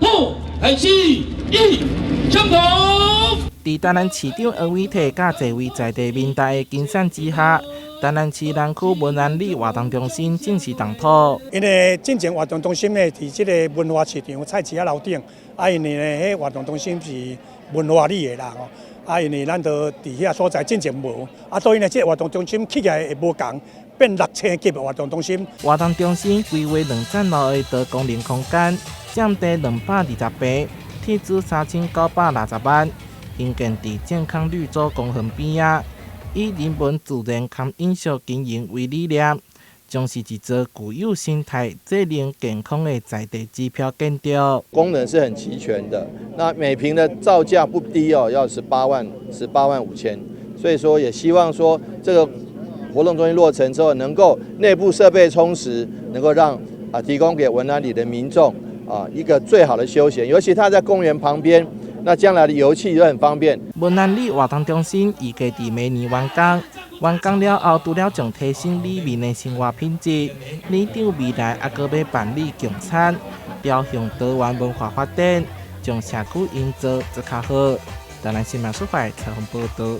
好，開始，一，槍頭。佇台南市長黃偉哲佮濟位在地民代的親善之下，台南市南區文安里活動中心正式動土。因為進前活動中心呢，佇這个文化市場菜市仔樓頂，啊，因為呢，彼活動中心是文化里的啦吼，啊，因為咱都佇遐所在進前無，啊，所以呢，這个活動中心起來會無仝，變6000級的活動中心。活動中心規劃兩層樓的多功能空間，佔地220坪，斥資3960萬，興建佇健康綠洲公園邊仔，以人文自然兼飲食經營為理念，將是一座具有生態、節能、健康的在地指標建築。功能是很齊全的，那每坪的造價不低哦，要十八萬、18.5萬。所以說也希望說這個活動中心落成之後，能夠內部設備充實，能夠讓提供給文安里的民眾一個最好的休閒，尤其它在公園旁邊。那將來的遊憩都很方便。文安里活動中心預計佇明年完工，完工了後，除了將提升里面的生活品質，里長未來猶閣欲辦理共餐，朝向多元文化發展，將社區營造得較好。台南新聞出發採訪報導。